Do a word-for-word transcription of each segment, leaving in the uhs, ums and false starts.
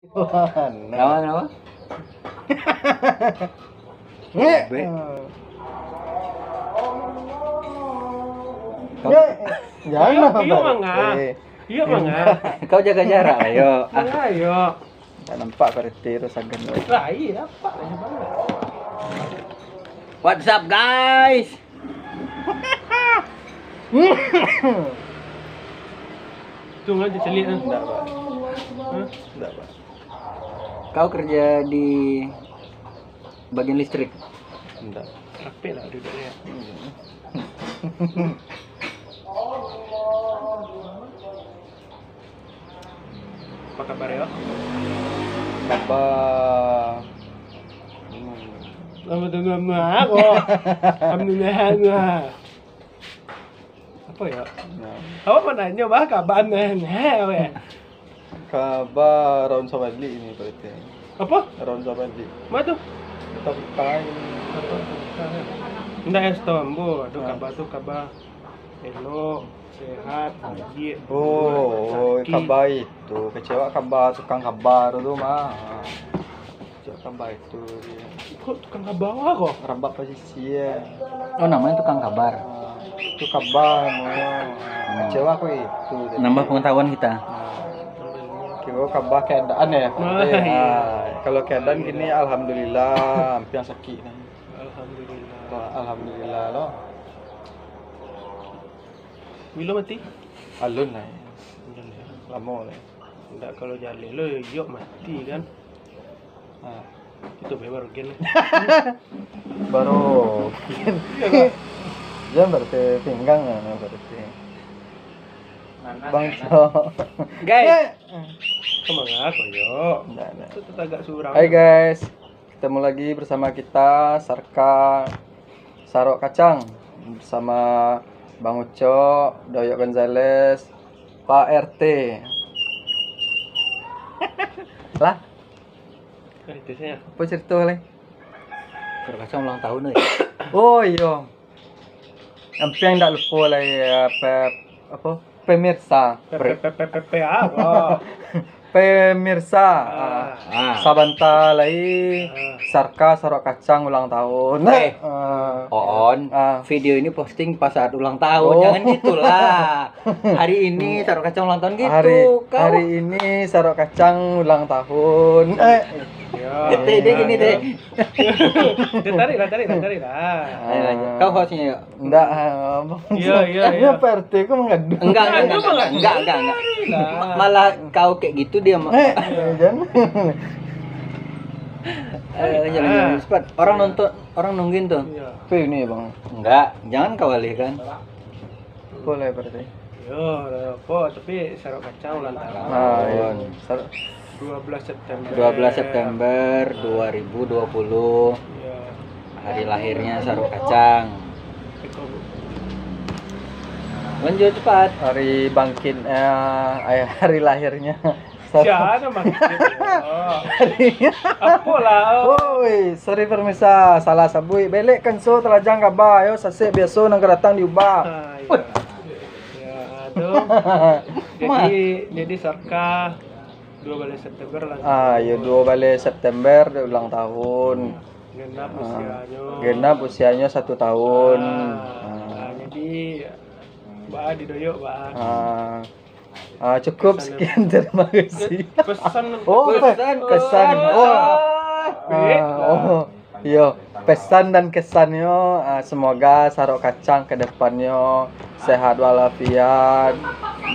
Kenapa, kenapa? Ngek. Bek. Kau, ngek. Jangan. Iyo, iyo, Bang. Manga. Eh. Iyo, Manga. Kau jaga jarak lah, yo. Ah. Manga, yo. Tak nampak Pak R T tu sagan tu. Lah, iyo, nampak lah, nampak lah. What's up, guys? Untung aja caliak, ah. Ndak, Pak. Hah? Ndak, Pak. Kau kerja di bagian listrik? Ndak. Rapek lah duduknya. Hmm. Apa kabar, yo? Kabar. Hmm. Kabar tu mah, kok. Alhamdulillah, mah. Apa, yo? Nah. Awak mau nanyo, bah, kabar mah, nah, awak. Kabar raun sabalik ni, berarti. Apa? Raun sabalik. Ma tu? Tapi kain. Apa? Ndak, yo, setahu ambo, ado kabar tu, kabar elok, sehat, baik. Oh, oh, sakit. Kabar itu. Kecek awak kabar tukang kabar tu mah. Kecek awak kabar itu, dia. Kok tukang kabar ko? Rabak pasisia. Oh, namanya tukang kabar. Ah, itu kabar namanya. Hmm. Kecek awak ko itu, jadi. Nambah pengetahuan kita. Ah. Kiro kabar keadaan, yo, Pak? Ah, iyo. Ah, kalau keadaan gini, alhamdulillah, ampiang sakik. Alhamdulillah. Wah, alhamdulillah lo. Bilo mati? Alun lah. Alun, yo. Lamo lah. Ndak, kalau jaleh lo, yo mati kan. Ah. Itu baru gen lah. Baru gen. Iyo, Pak. Jangan berarti pinggang lah, berarti. Bang Cok. Guys. Eh. Kemana aku, yo? Ndak, ndak. Itu tetagak surang. Hai, guys. Ketemu lagi bersama kita, Sarka Sarok Kacang, bersama Bang Ucok, Doyok Gonzales, Pak R T. Lah? Eh, itu saja. Apa cerita, Le? Sarok Kacang ulang tahun, eh. Oh, iyo. Ampiang ndak lupo lai, eh, pe-, apo, pemirsa. Pe-, pe-, pe-, pe-, pe-, apo? Pemirsa, ah, ah, sabanta lai, ah, Sarka Sarok Kacang ulang tahun. Eh, ah, Oon, ah, video ini posting pas saat ulang tahun. Oh. Jangan gitulah. Hari ini Sarok Kacang ulang tahun gitu. Hari, kau hari ini Sarok Kacang ulang tahun. Eh. Yo. Teh, dia gini, teh. Dia tarik lah, tarik lah, tarik lah. Ayo, lanjut. Kau hostnya, yuk. Ndak, ah, Bang. Iyo, iyo, iyo. Ini Pak R T kok mengadu? Enggak, enggak, enggak, enggak, enggak, enggak, enggak. Lah. Ma-, malah kau kayak gitu dia ma- Eh, jangan. Ayo, lanjut, lanjut, lanjut. Cepat. Orang nonton, orang nungguin tuh. Iyo. Apa ini, Bang? Enggak, jangan kau alihkan. Boleh berarti. Yo, lah, apa, tapi Sarok Kacang ulang tahun. Ah, iyo. Sar- Dua belas September. Dua belas September dua ribu dua puluh. Yo. Hari lahirnya Sarok Kacang. Lanjut cepat. Hari bangkit, eh, hari lahirnya. Siapa nama? Hari. Apolah. Oi, sorry, permisa, salah sabuik. Belek kan so talajang kaba, yo, sasek biaso nan ka datang diubah. Ah, iyo. Ya, aduh. Jadi, jadi Sarka dua baleh September lah. Ah, iyo, dua baleh September dia ulang tahun. Genap, ah, usianyo. Genap usianyo satu tahun. Ah, ah, jadi, baa di Doyok, baa. Ah. Ah, cukup sekian, terima kasih. Pesan. Oh, pe-, pesan. Pesan. Oh. Ah, oh. Iyo, pesan dan kesannyo, ah, semoga Sarok Kacang ke depannyo sehat walafiat.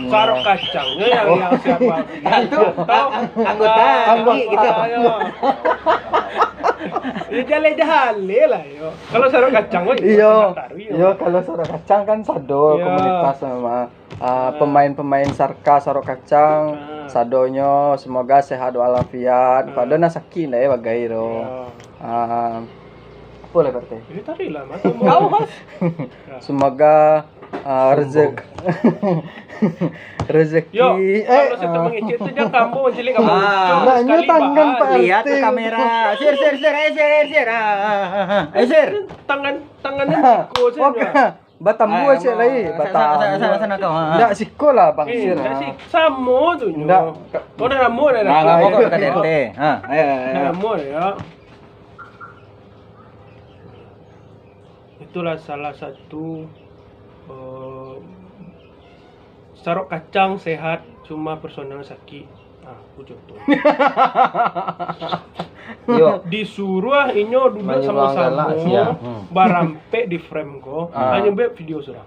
Sarok Kacang, yo, yang, oh, yang sehat walafiat. Itu, tahu? Anggota, ah, anggota, gitu. Yo. Yo, jaleh-jaleh lah, yo. Kalau Sarok Kacang, oh, iyo, sehat taruih, yo. Iyo, kalau Sarok Kacang kan sado, iyo, komunitas memang. Ah, ah, pemain-pemain Sarka Sarok Kacang, ah, sadonyo semoga sehat walafiat. Ah. Pado nan sakik ndak, eh, bagai tu. Iyo. Ah, apo lah, Pak R T? Ini tadi lah, mata. Kau, Mas. Semoga, ah, sombong, rezek-, rezeki, yo, eh, kalau sudah, ah, mengecek tu, jangan kamu, cilik kamu. Ah. Muncul sekali, tangan, Pak R T. Lihat ke kamera. Sir, sir, sir, eh, sir, eh, sir. Ah, ah, ah, ah. Eh, sir. Tangan, tangannya beko saja. Oke. Batambu Ah, cek sama. lai, Sa-, sa-, sa-, batambu. sa-, sana kau, ha, ha. Ndak siko lah, Bang Eh, Sir, ndak ha. sih. Samo tu nyo. Ndak. Kau dah lamo dah Nah, dah. lamo kau dah K D R T. Ha, ayo, ayo, Dah ayo. lamo dah, ya. Itulah salah satu, eh, sarok kacang sehat, cuma personal sakik. Ah, aku contoh. Yo. Disuruah inyo duduk Manyuruah samo-samo, galak, sia. Hmm. barampek di frame ko, Ah. hanyo buek video surang.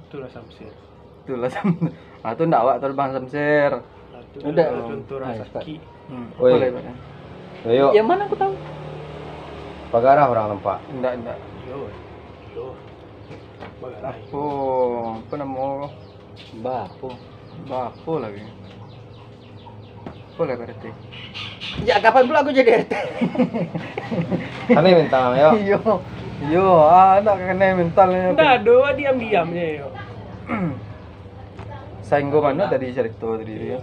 Itulah Samsir. Itulah Sam-, ah, tu ndak awak tu, Bang Samsir. Ah, tu Udah. adalah contoh urang Ah, sakik. Hmm. Oi. Boleh, boleh. Yo, yo. Yang mana aku tahu? Pagarah urang nampak. Ndak, ndak. Yo. Yo. Pagarah. Oh, apa nama? Ba apa? Ba apa lagi? Apa lah P R T? Ya, kapan pula aku jadi R T? Kami minta, yo. Iyo. Iyo, ah, ndak kanai mental ni. Ndak ado, diam-diam je, yo. Sainggo mano tadi carito tadi tu, yo?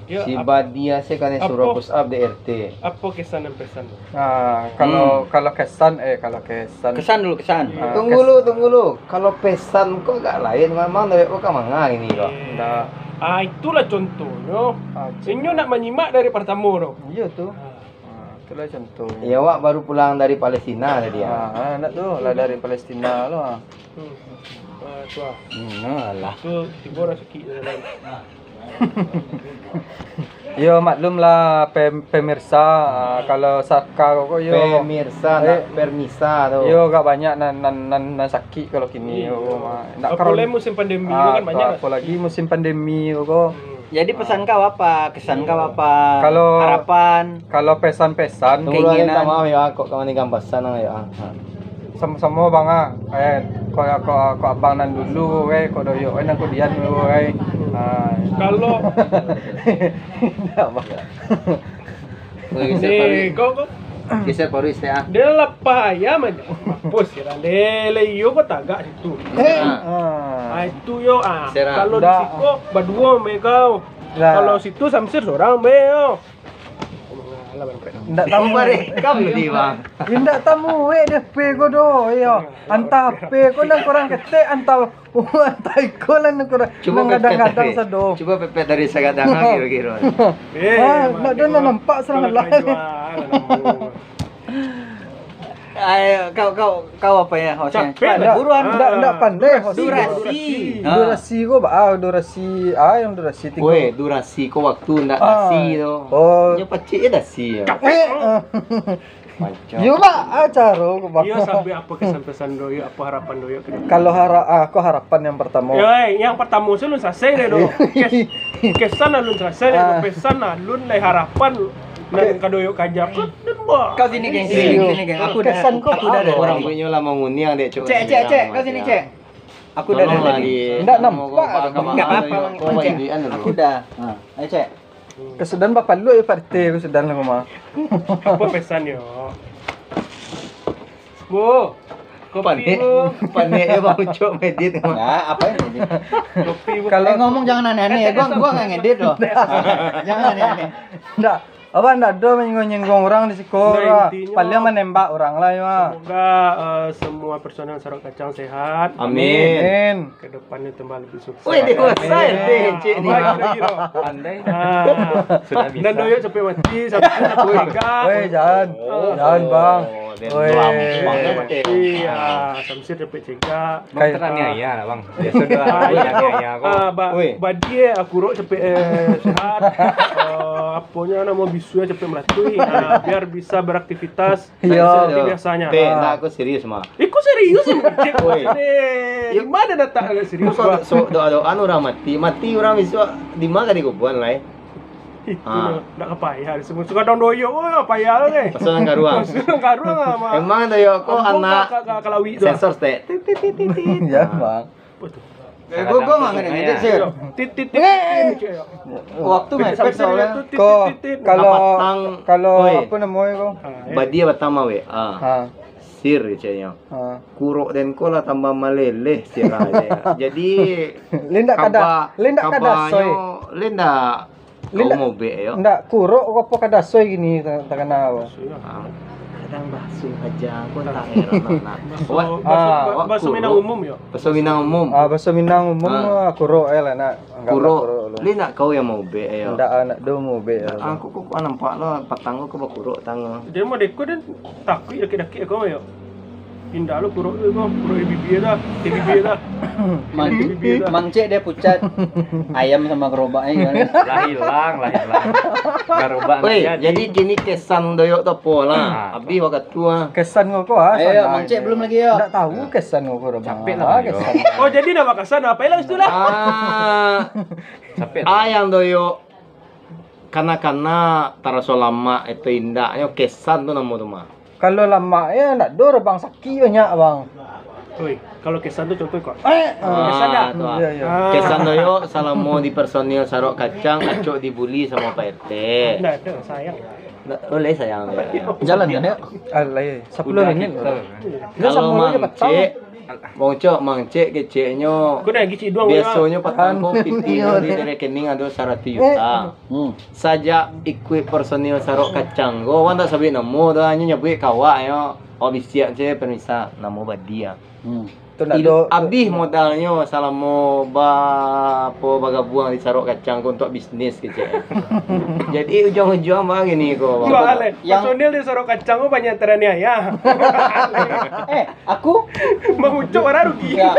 Yo, Si ap-, Badia se kanai suruah apo, push up di R T. Apo kesan dan pesan tu? Ah, kalau, Hmm. kalau kesan, eh, kalau kesan. Kesan dulu, kesan. Iyo. Ah, Tunggu kes- lu, tunggu lu. Kalau pesan ko agak lain, memang dari ko ka manga ini ko. Iyo. Ndak. Ah, itulah contohnyo. Ah, cik. Inyo nak manyimak dari partamo tu. Iyo tu. Ah. Ah, itulah contohnyo. Iyo, awak baru pulang dari Palestina tadi, ah. Ah, ah, ndak tu, lah dari Palestina lo, ah. Hmm. Ah, tu ah. Hmm, alah. Tu tibo rasaki dalam. Yo, maklum lah, pem-, pemirsa, ah, kalau Saka ko, yo. Pemirsa, ndak Eh, permisa tu. Yo, agak banyak nan, nan, nan, nan sakik kalau kini, Iyo. yo, ma-, ndak Apo karon-, lai musim pandemi ah, ko kan banyak apo lagi sakik. musim pandemi ko. Hmm. Jadi, pesan kau apa? Kesan kau apa? Kalau Harapan? Kalau pesan-pesan, Tunggu dulu, Keinginan. minta maaf yo, kok kawan ni gampasan yo, ah. Ha. Samo-samo, Bang, ah. Eh, kok, kok, kok abang nan dulu, eh, kok doyok, eh, nan kudian, eh. Ah. Kalau Ndak, Bang. Oi, geser Ni, paruik. kau, kau Geser paruik, ah. Dia lapah ayam aja. Mampus, yo, deh. Leh, iyo, kau tagak situ. Eh. Ah. Ah, itu yo, ah. Geser, ah. Kalau di Ndak. siko, baduo, be, kau. Ndak. Kalau situ, Samsir sorang, be, yo. Alah, Bang Pret. Ndak tamu. Barekam tadi, Bang. Indak tamu, weh, D P ko do, iyo. Antah P ko nan kurang ketek, antah, antah iko lah nan kurang, Cubo nan pepet gadang-gadang dari, sado. cubo pepet dari sagadang kiro-kiro. Eh, Ah, ndak ado nan nampak surang kalau lah. kajual, alah. Ayo, kau, kau, kau apa ya hostnya? Capek Cepat, lah. buruan. Ndak, ndak pandai host. Durasi. Durasi. Ah. Durasi ko, ba-, ah, durasi, ah, yang durasi tigo. Weh, durasi ko waktu ndak Ah. dasi tu. Oh. Nyo pacik je dasi. Eh, ah. Macam. Yo, ba, ah, caro ko, ba. Iyo, sampai apa kesan-pesan doyok, apa harapan doyok ke depan? Kalau hara-, ah, ko harapan yang pertamo. Yo, eh, yang pertamo tu alun salasai deh, do. Kes-, kesan alun salasai deh, do. Ah. Pesan alun, lai harapan. Nan ka doyok kaja. Kau sini, geng, sini, Iyo. sini, geng. Aku dah, Kesan kau aku dah apa? ada Orang tadi. punyo lah manguniang dek, Cuk. Cek, cek, cek. Kau sini, Cek. Aku dah ada Tolonglah tadi. di Ndak nampak. Ndak apa-apa, Bang. Kau Cek. baik di anu dulu. Aku dah. Ha, ayo, Cek. Kasudahan bapaluik yo, Pak R T, kasudahan lah, Mama. Apa pesan yo? Bu, kopi, Panik. Bu. Panik yo, Bang Ucok ngedit, Bang. Nah, apa ini? Kopi, Bu. Kalau Eh, ngomong jangan aneh-aneh ya. Gua, gua nggak ngedit loh. Jangan aneh-aneh. Ndak. Apa ndak ado menyinggung-nyinggung urang di siko, Nah, urang. intinyo, Paling manembak urang lah, yo. semoga, eh, semua personel Sarok Kacang sehat. Amin. Amin. Ke depannya tambah lebih sukses. Weh, dewasa, Amin. deh, cik ni. Apa kira-kira? Pandai. Ah. Sudah bisa. Dan doyok capek mati, sampai Weh. tiga. Weh, jangan. Oh. Jangan, Bang. Oh, dia Weh. lambang. Iya, Samsir capek cegak. Bang, Kayak teraniaya lah, Bang. Biasa dah Ah, iya. teraniaya kok. Ah, ba-, Weh. badia, ah, kurok capek, eh, sehat. Eh, aponyo namo, bisu capek melatui. Ah, biar bisa beraktivitas Iyo. seperti biasanya. Teh, Ah. nah, aku serius, mah. Iko serius ni, Cik. Woi. Ni, Yo. di mana datang agak serius, Kok Bang? so, doa-doa anu urang mati, mati urang bisuak di ma ka dikubuan lai? Itu Ah. lah, ndak kapayah disebut. Suka dong doyok, oh, kapayah lah ni. Pasal nang karuang. Pasal nang karuang lah, Mak. Emang doyok ko Ampun anak ka, ka, ka, ka lawik tu. sensor stek. Tit, tit, tit, tit, tit. Ya, Ah. Bang. Apa tu? Eh, gua, gua nggak ngedit, Sir. Tit, tit, tit, Eh. tit, tit, tit. Waktu Tit, mepet sampai soalnya. tu, tit, Ko, tit, tit, tit. kalau, Patang. kalau Oi. apa namanya ko? Ah, eh. Badia pertama, weh. Ah. Ha. Sir, caknya. Ha. Kurok den ko lah tambah maleleh, sir, ah, caknya. Jadi, Lindak kada, kaba-, lindak kada kabanyo, soy. lindak Lindak, Kau mobek, yo. Ndak, kurok ko apo kadasoi gini ta-, takana ko. Ah. Kadang baso sajo, aku tak heran, nak. Baso, Wak, baso, ah, ba-, wak baso Minang kurok. Umum, yo? Baso Minang umum. Ah, baso Minang umum, ah, kurok, eh, lah, nak. Anggaplah kurok. Kurok lo. Lai nak kau yang maubek, yo? Ndak, ah, ndak do maubek, yo. Aku kok, kok nampak lo, patang ko, ko bakurok tang. Dia mah deko dan takuik dakik-dakik aku, yo. Indak lo kurok tu, ko. Kurok di bibia dah. Di bibia dah. Mang, di bibia dah. Mangcek dia pucat. Ayam sama gerobaknya gimana? Lah hilang, lah hilang. Gerobak. Weh, jadi kini kesan Doyok tu apo lah? Ah, abih wakatu ah. Kesan kau, ah. Ayo, sanang Mangcek je. Belum lagi, yo. Ndak tahu kesan kau, Bang. Capek lah, ah, yo. Kesan. Oh, jadi nak bakasan apa lah situ lah? Ah. Capek lah. Ah, yang Doyok kana-kana taraso lamak, itu indaknyo kesan tu namo tu mah. Kalau lamak yo, ndak do, Bang, sakik banyak, Bang. Oi, kalau kesan tu contoh kau. Eh, ah, kesan dah. Tu ah. Iya, iya. Ah. Kesan Doyok salamo di personil Sarok Kacang, acok dibuli samo Pak R T. Ndak ado, sayang. Ndak, oh, lai sayang. Jalan kan, yo? Ah, lai. Sapuluah minit. Kalau Mangcek, Bang Ucok, Mangcek keceknyo. Kau dah gicik duang. Biasonyo patang ko pitih di rekening ado saratus juta. Hmm. Sajak ikuik personil Sarok Kacang ko, awak ndak sabuik namo doh, hanyo nyabuik ka awak nyo. Awak bisiak se, "Permisa, namo Badia." Hmm. Tu ndak do, abih modalnyo salamo ba-, apo, bagabuang di Sarok Kacang ko untuak bisnis kecek. Jadi ujuang-ujuang bagini ko, Bang. Yang personil di Sarok Kacang ko banyak teraniaya. Eh, aku Bang Ucok bara rugi. Ya.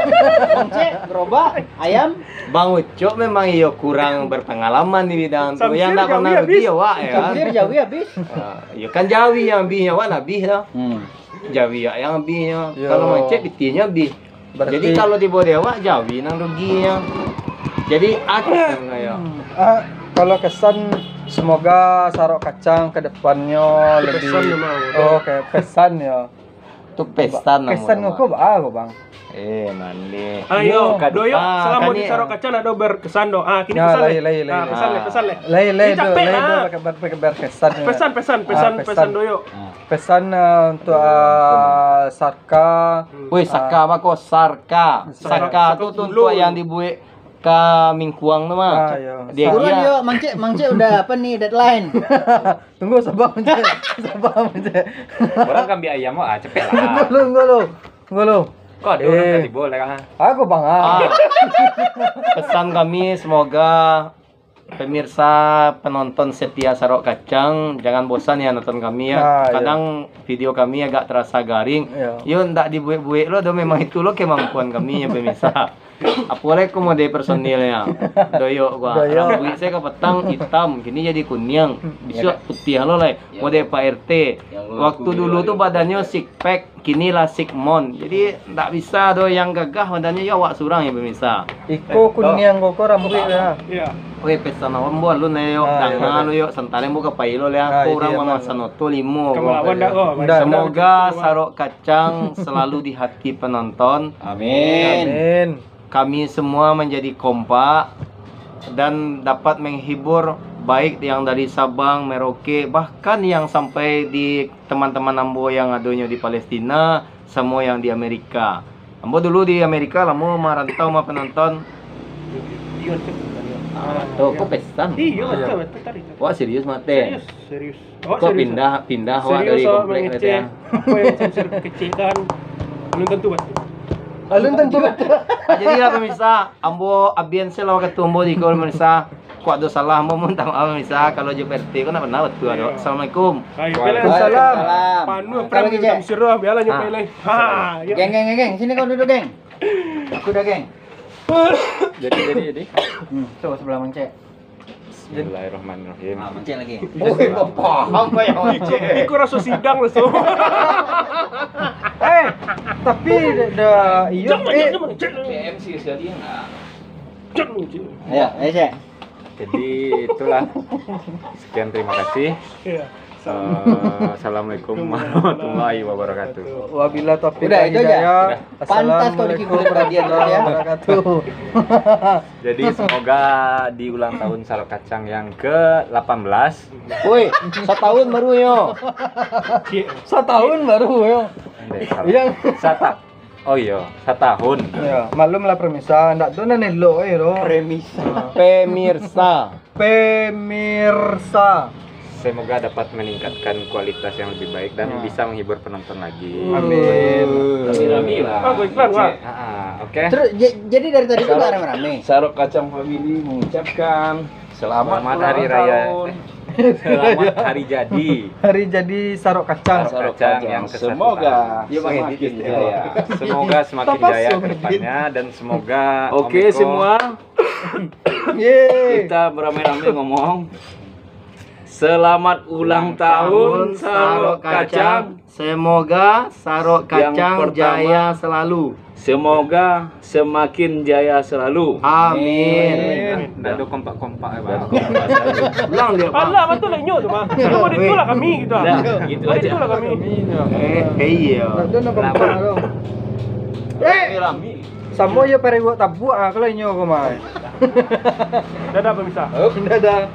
Mangcek, gerobak, ayam. Bang Ucok memang iyo kurang berpengalaman di bidang tu. Yang ndak pernah rugi awak, yo. Samsir jawi habis. Ah, iyo kan jawi yang habih, awak ndak habih doh. Hmm. Jawi awak yang habih, yo. Yo. Kalau Mangcek pitihnyo habih. Berarti jadi kalau tibo di awak, jawi nan rugi, yo. Jadi aku, yo. Ah, kalau kesan, semoga Sarok Kacang ke depannyo lebih. Kesan memang. Oh, kayak pesan, yo. Tu pesan namo. Pesan tu, Bang. Ngoko baa ko, Bang? Eh, mandi. Ayo, Doyok, ah, salamo di Sarok Kacang ndak do berkesan doh. Ah, kini pesan lai, lai, lai. Ah, pesan lai, pesan lai. Lai, lai, capek lah. Ber-, ber-, berkesan. Pesan, pesan, ah, pesan, pesan Doyok. Ah. Pesan, eh, untuk, eh, Sarka. Woi, Sarka apo ko? Sarka. Sarka tu, tu untuk yang dibuek ka Mingkuang tu mah. Ah, iyo. Buruan yo, Mangcek, Mangcek udah apa nih, deadline? Tunggu, sabar, Mangcek. Sabar, Mangcek. Urang ka ambiak ayam, wah, capek lah. Tunggu lu, tunggu lu. Tunggu lu. Kok ado urang ka tibo lah, kan? Aku, Bang, ah. Ah. Pesan kami, semoga pemirsa, penonton setia Sarok Kacang, jangan bosan ya nonton kami ya. Ah, iyo. Kadang video kami agak terasa garing. Iyo. Yo, ndak dibuek-buek lo, do memang itu lo kemampuan kami ya, pemirsa. Apo lai ko mode personilnyo. Doyok gua. Doyok. Rambuik sayo kapatang itam, kini jadi kuniang. Bisuak putiah lo lai. Mode Pak R T. Waktu dulu tu badannyo six pack, kini lah six mon. Jadi ndak bisa do, yang gagah badannyo yo awak surang yo, pemirsa. Iko kuniang ko, ko rambuik lah. Iyo. Weh, pesan awak buat lu neh, yo. Ah, danga lu, yo. Santare buka pai lo, leh. Ah, ko urang iyo, mamasan oto limo ko. Ndak, semoga ndak. Sarok Kacang selalu di hati penonton. Amin. Amin. Kami semua menjadi kompak dan dapat menghibur, baik yang dari Sabang, Merauke, bahkan yang sampai di teman-teman ambo yang adonyo di Palestina, samo yang di Amerika. Ambo dulu di Amerika lamo marantau mah, penonton. Iyo, cek. Ah, tu, kok pesan? Iyo, betul, betul tadi. Wah, serius mate. Serius, serius. Awak kok serius, pindah, ah? Pindah awak dari komplek mengecek, gitu ya? Apa yang sensor kecil kan? Belum tentu, Bang. Belum tentu. Ah, jadi lah, pemirsa, ambo abian se lah wakatu ambo di gol, pemirsa. Kok ado salah, ambo minta maaf, pemirsa. Kalau jo P R T, kok nak benar betul, ado. Iya. Assalamualaikum. Waalaikumsalam. Waalaikumsalam. Panuh, Pram, minta maaf, biarlah nyo pilih. Ha, ya. Geng, geng, geng, geng. Sini kau duduk, geng. Aku dah, geng. Jadi, jadi, jadi. Hmm, coba sebelah Mangcek. Bismillahirrahmanirrahim. Ah, Mangcek lagi. Oh, paham, Bang, Mangcek. Iko raso sidang raso. Eh, tapi da-, da-, iyo, jangan, eh. Jangan, Mangcek. P M C sekali, nah. Jangan, Mangcek. Ayo, ayo, Cek. Jadi, itulah. Sekian, terima kasih. Iya. Eh, assalamualaikum warahmatullahi wabarakatuh. Wabillahi taufiq wal hidayah. Udah, itu aja. Udah. Pantas kau dikirim perhatian terus, ya. Assalamualaikum warahmatullahi wabarakatuh. Jadi, semoga di ulang tahun Sarok Kacang yang ke delapan belas. Woi, satahun baru yo. Satahun baru yo. Ndeh, salah. Yang sata-, oh iyo, satahun. Yo, maklumlah pemirsa, ndak ado nan elok, eh, bro. Premisa. Pemirsa. Pemirsa. Semoga dapat meningkatkan kualitas yang lebih baik dan Nah. bisa menghibur penonton lagi. Amin. Rami-rami lah. Ah, iklan, Wak. Ah, oke. Terus j- jadi dari tadi tu lah rame-rame. Sarok Kacang Family mengucapkan selamat, Selamat ulang Hari Raya. tahun. Selamat hari jadi. Hari jadi Sarok Kacang. Sarok Kacang yang ke-satu Semoga tahun. semakin jaya. Semoga semakin Tapas jaya so ke depannya dan semoga Oke Om Eko semua, Yeay. kita beramai-ramai ngomong selamat ulang tahun Sarok Kacang. Semoga Sarok Yang Kacang pertama. jaya selalu. Semoga semakin jaya selalu. Amin. Ndak ada kompak-kompak ya, Bang. Dan kompak selalu. Ulang dia, Pak. Alah, betul lah nyok tu, Bang. Cuma itu lah kami gitu. Dah, gitu Cuma aja. Itu lah kami. Eh, eh, iya. Selamat. Eh, sama je pai buek tabuak ah kalau inyo ko mah. Dadah pemirsa. Dadah.